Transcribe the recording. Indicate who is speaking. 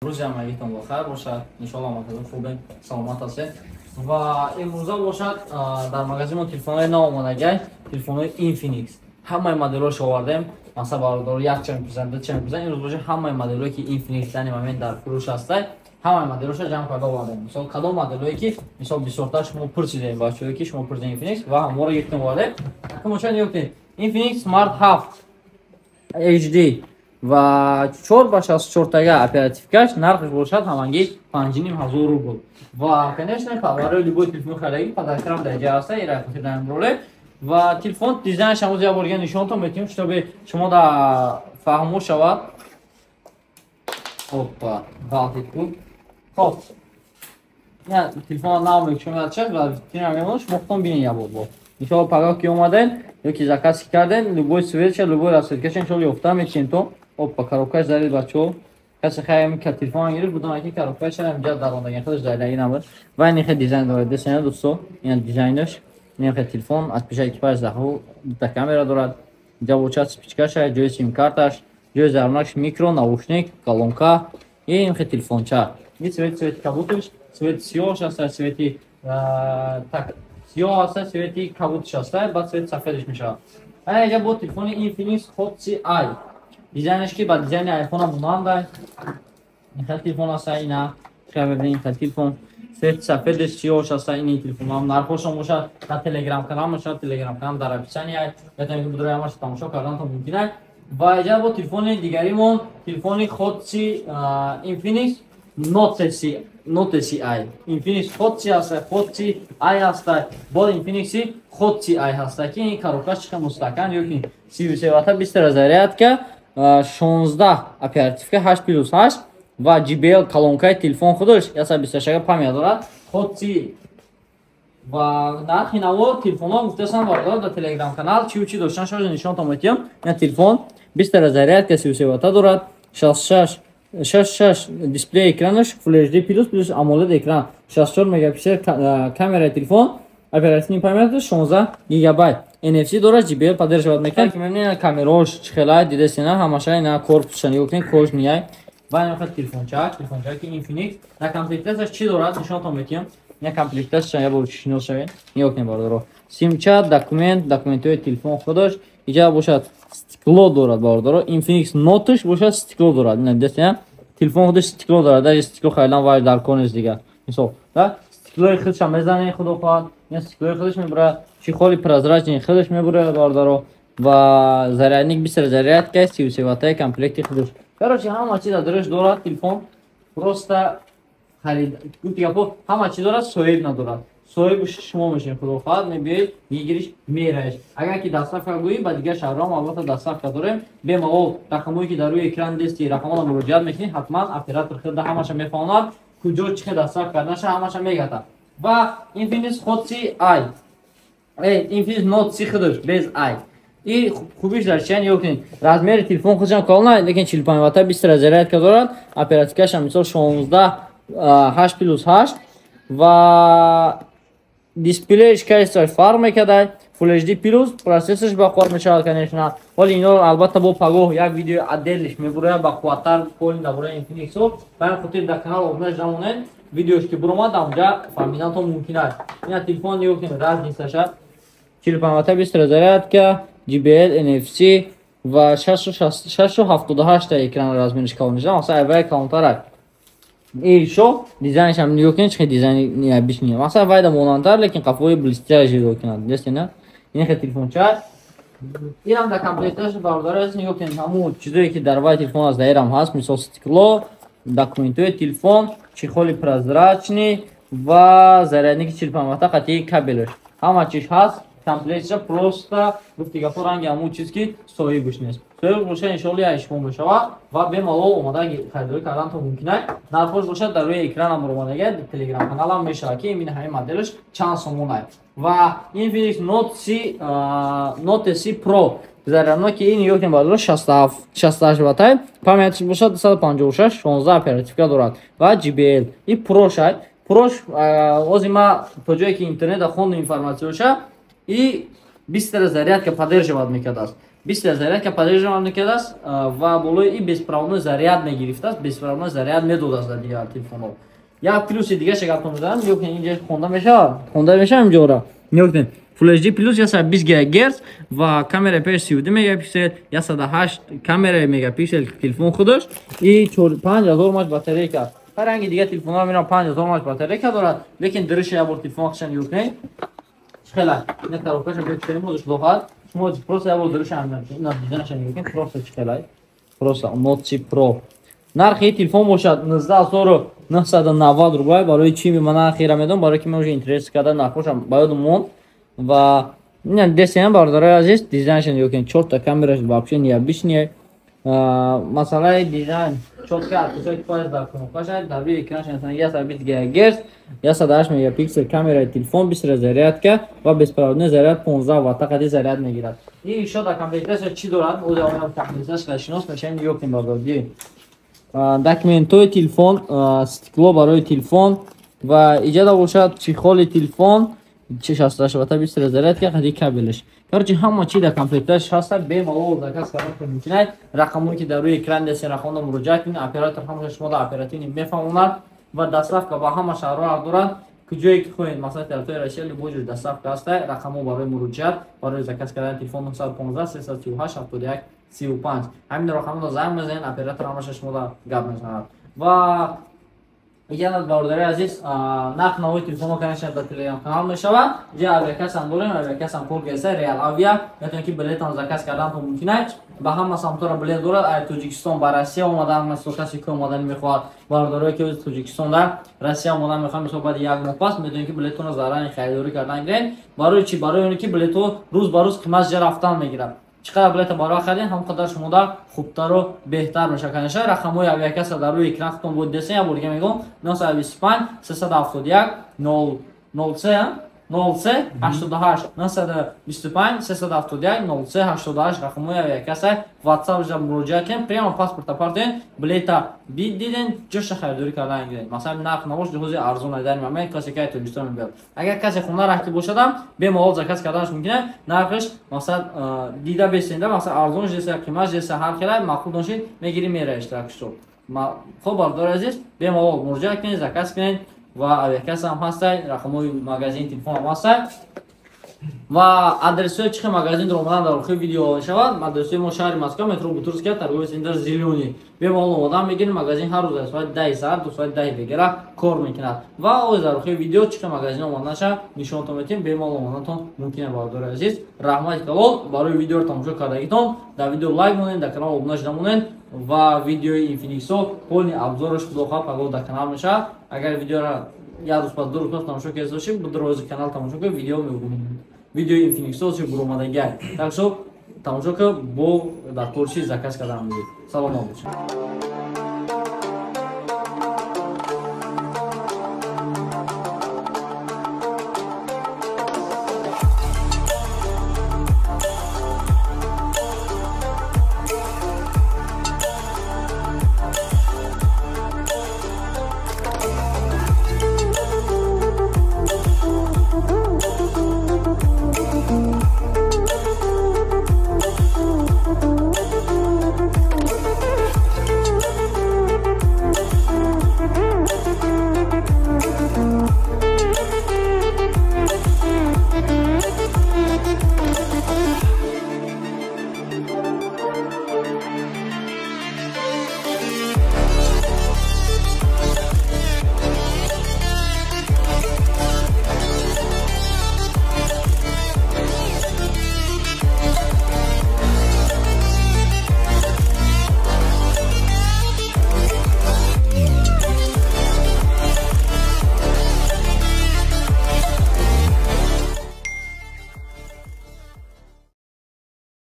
Speaker 1: Рӯзи ҳамагитон бахайр бошад, иншоалло, ҳаматон хубен, саломат ҳастед. Ва имрӯза бошад, дар магазин мо телефонҳои нав омадагай, телефонҳои Infinix. Ҳамаи моделҳош овардем. Масалан, бародаро, як чанд пизан, ду чанд пизан, имрӯз бошад, ҳамаи моделҳое, ки Infinix дар момент дар фурӯш ҳастай, ҳамаи моделҳоша ҷамъ карда овардем. Мисол, кадом моделҳое, ки мисол бисёртар шумо пурсидем, бачаҳое, ки шумо пурсидем Infinix, ва ҳаморо гирифтем, овардем. Акмоча нигоҳ, Infinix Smart 7 HD ва 4 ба 64 тага оперативкаш, нархш бошад ҳамагӣ 5500 рубл. Ва, конечно, барои любой телефон харидагӣ подаркарам дар ҷа ҳаста, ира хотир намебаролем. Ва телефон дизайнаш ҳамоз як бор дига нишонтон метиҳем, чтобы шумо да фаҳмо шавад. Опа, ғалтид буд. Хоб, телефон нав мекушем ва витрина мемонад, шумо худтон бинед як бор. Бо иншоалло, пагоҳ ки омаден ё ки заказ карден, любой цветша, любой расцветкаша иншоалло ёфта метиҳем. То опа, коробкаш зарид, бачаҳо. Касе хаем ка телефон гирифт, будам ки коробкаш инҷа дарондаген, худаш заридагӣ набуд. Ва ин хе дизайн дорад, десена, дӯсто, ин дизайнаш. Ин хе телефон аз пешаи экипаж заху дута камера дорад. Инҷа бошад спичкаша, ҷои симкарташ, ҷои зарнакш, микро, наушник, колонка. Ин хе телефонча. Ин цвет, цвети кабуташ, цвети сиёҳш аста, цвети так сиёҳ аста, цвети кабуташ аста, баъд цвети сафедаш мешавад. Ана инҷа бо телефони Infinix Hot C i, дизайнаш ки ба дизайни айфона монанда. Ин хел телефон аста, ина мебинед, ин хел телефон, цвети сафедаш, сиёҳш аста. Ини телефонам нархошон бошад дар телеграм канал мешавад, телеграм канал дар описания, метавонед будрои ҳамаша тамошо карданатон мумкин аст. Ва инҷа бо телефони дигаримон, телефони Hot C Infinix Note C, Note C i. Infinix Hot C аста, Hot C i аста, бо Infinix Hot C i ҳаста, ки ин коробкаш чихел мустаҳкам ё ки 33 ватта, 20 зарядка, 16 оперативка, 8 плюс 8 ва JBL колонкаи телефон худаш 126 память дорад. Hot C. Ва нархи наво телефонҳо гуфтасам, бародар, дар телеграм канал чию чи доштан шоҷа нишонтон метиҳам. Ин телефон 20 зарядка, 33 ватта дорад, 66 66 дисплей экранаш, Full HD плюс плюс AMOLED экран, 64 мегапиксел камераи телефон, оперативный память 16 гигабайт, NFC дорад, JBL поддерживать мекунад. Ки мебинед, камераош чӣ хелай, дидесена, ҳамаша ина корпусша нигоҳ кунед, кожаный. Ва ин хел телефонча, телефонча ки Infinix дар комплектацияш чӣ дорад, нишонтон метиҳам. Ина комплектацияш, як бор шинос шавед. Нигоҳ кунед, бародаро: симча, документ, документҳои телефон худаш. Иҷа бошад стекло дорад, бародаро. Infinix Note бошад, стекло дорад, ина дидесена, телефон худаш стекло дорад, даже стекло харидан вай дар кор нест дигар. Мисол, да стеклои худша мезанед, худо хоҳад, ина стеклои худаш мебурад, чехоли прозрачный худаш мебурад, бародаро. Ва зарядник, бистра зарядка, 33 ваттаи комплекти худаш. Короче, ҳама чиз дараш дорад телефон. Просто харид, гуфти гапо, ҳама чиз дорад, соҳиб надорад. Соҳиби шумо мешавед, худо хоҳад, мебиёед, мегириш, мераеш. Агар ки доставка гӯӣ, ба дигар шаҳрҳоам албатта доставка дорем. Бемалол рақамҳое, ки дар рӯи экран дести, рақамҳоро муроҷиат мекунед, ҳатман оператор худа ҳамаша мефаҳмонад, куҷо чӣ хел доставка карданаша ҳамаша мегата. Ва Infinix Hot C i, Infinix Note C худаш без i. И хубиш дар чия, нигоҳ кунед, размери телефон худашам калона, лекин 45 ватта, 20 зарядка дорад, оперативкашам мисол 16, 8 плюс 8 ва дисплеяш качествоаш фарқ мекарда, Full HD плюс, процессорш бақувват мешавад, конечно. Ҳоли ино албатта бо пагоҳ як видеои отдельныйш мебурояд, бақувваттар полин дар бораи Infinix. Ба ҳамин хотир дар канал обуна намонед, видеош ки буромад, онҷа фаҳмидантон мумкин аст. Ина телефон нигоҳ кунед, разницаша: 45 ватта, 20 зарядка, JBL, NFC ва 678 экран, размериш калон мешавад, масалан, айвай калонтарак. И шо дизайнашам нигоҳ кунед, чӣ хел дизайни необычный, масалан, вайда монандтар, лекин қафои блестящий нигоҳ кунад, дестена. Ин хел телефонча, инам дар комплекташ, бародари азиз, нигоҳ кунед, ҳамун чизое, ки дар вай телефон аст, дар ирам ҳаст. Мисол, стекло, документҳои телефон, чехоли прозрачный ва зарядники 45 ватта қатъи кабелаш, ҳама чиз ҳаст комплектша. Просто, гуфти гапо, ранги ҳамун чиз, ки соҳибаш нест. Соҳиб бошад, иншоалло, як шумо мешавад ва бемалол омода харидорӣ карданатон мумкин аст. Нархош бошад дар рӯи экранам омодага, телеграм каналам мешавад, ки ин ҳамин моделаш чанд сомон аст. Ва Infinix Note C, Note C Pro зарядно, ки ин нигоҳ кунед, бародаро, 68 ваттай, памятиш бошад 256, 16 оперативка дорад ва JBL. И Pro шай, Pro ози ма то ҷое ки интернета хондум информатсияша, и бистра зарядка поддерживать мекардааст. 20 зарядка поддерживать мекардааст ва болои и беспроводной заряд мегирифтааст, беспроводной заряд медодааст дар дигар телефонҳо. Як плюси дигаша гапто мезанам, нигоҳ кунед, инҷа хонда мешавад, хонда мешавад инҷора. Нигоҳ кунед, Full HD плюс, 120 ГГц ва камераи пеш 32 мегапиксел, 108 камераи мегапиксел телефон худаш и 5000 мАч батарейка. Ҳар ранги дига телефонҳо мерам 5000 мАч батарейка дорад, лекин дуриши як бор телефон хишан нигоҳ кунед. Хела, ина коробкаша бечунем худаш лохат. Шумо просто як бор дуриша ина дизайнаша нигоҳ кунед, просто чӣ хелай. Просто Note 3 Pro. Нархи телефон бошад 19,990 рубл. Барои чӣ ман нархиро медонам? Барои ки ман уже интерес карда нархошам ба ёдам монд. Ва ина десем, бародарои азиз, дизайнша нигоҳ кунед, чорта камераш вообще необычный. Масъалаи дизайн чётко отпечатки палец дар кнопкаша, дар рӯи экранаш 120 ГГц, 108 мегапиксел камераи телефон, 20 зарядка ва беспроводной заряд 15 ватта қади заряд мегирад. И ещё дар комплектация чӣ дорад? Оз комплектация шинос мешавем, нигоҳ кунед, бародар. Биёед. Документҳои телефон, стекло барои телефон ва иҷода бошад чехоли телефон, 68 ватта 20 зарядка қади кабелаш. Короче, ҳама чи дар комплекташ ҳаста, бемалол заказ кардан мумкин. Рақамҳое ки дар рӯи экран дестен, рақамҳо муроҷиат кунед, оператор ҳамаша шумо дар оперативно мефаҳмонад ва доставка ба ҳама шаҳрҳо дорад. Куҷое ки хоҳед, масалан, территорияи Россия, любой ҷой доставка ҳаста. Рақамҳо барои муроҷиат, барои заказ кардани телефон 915 338 71 35. Ҳамин рақамҳоро занг мезанед, оператор ҳамаша шумо гап мезанад. Ва иҷа, бародари азиз, нарх навои телефонҳо, конечно, дар телеграм канал мешавад. Иҷа авиакассам дорем, авиакассам кор геста, Реал Авиа, метавонед ки билетам заказ карданатон мумкин аст. Ба ҳама самтора билет дорад, ай Тоҷикистон ба Россия омадан, масалан, касе ки омадан мехоҳад, бародарое ки Тоҷикистон дар Россия омадан мехоҳанд, мисол, баъди як моҳ пас метавонед ки билетонро заранее харидорӣ кардан гиред. Барои чӣ? Барои оне ки билетҳо рӯз ба рӯз қимат ҷа рафтан мегирад. Чӣ қадар билета барои харидем, ҳам қадар шумода хубтару беҳтар мешавад. Конечно, рақамҳои авиакасса дар рӯи экран худтон бояд десен, як бор дига мегӯям: 925 371 0 03 03 88, 925 371 03 88 рақамҳои авиакасса. WhatsApp ҷа муроҷиат кунед, прямо паспорта партоед, билета бидиден, ҷоша харидорӣ кардан гиред. Масалан, нарх навош ҷиҳози арзон дар момент касе ки Тоҷикистон мебиёд. Агар касе хона рафти бошадам, бемалол заказ карданаш мумкин аст. Нархаш, масалан, дида бесенда, масалан, арзон жеса, қимат жеса, ҳар хела маъқул доншед, мегирӣ, мераиш так что. Хоб, бародари азиз, бемалол муроҷиат кунед, заказ кунед ва авиакасса ҳам ҳастай, рақамҳои магазини телефон ҳам ҳастай ва адресҳои чихи магазин омадан дар охири видео мешавад. Адресҳои мо: шаҳри Москва, метро Бутырская, торговый центр «Зелёный». Бемалол омодан мегирем. Магазин ҳар рӯз аз соати 10 саат до соати 10 бегара кор мекунад ва оз дар охири видео чихи магазин омаданаша нишонтон метиҳем. Бемалол омаданатон мумкин аст. Бародари азиз, раҳмати калон барои видеоро тамошо кардагитон. Дар видео лайк монед, дар канал обуна шуда монед ва видеои Инфиниксо полный обзораш, худо хоҳад, пагоҳ дар канал мешавад. Агар видеоро як рӯз пас, 2 рӯз пас тамошо карда бошед, буд канал тамошо кунед, видео видеои Инфиниксо чи буромадагиай. Так что тамошо кун, бо дар корши заказ кардан мегиред. Саломат бошед.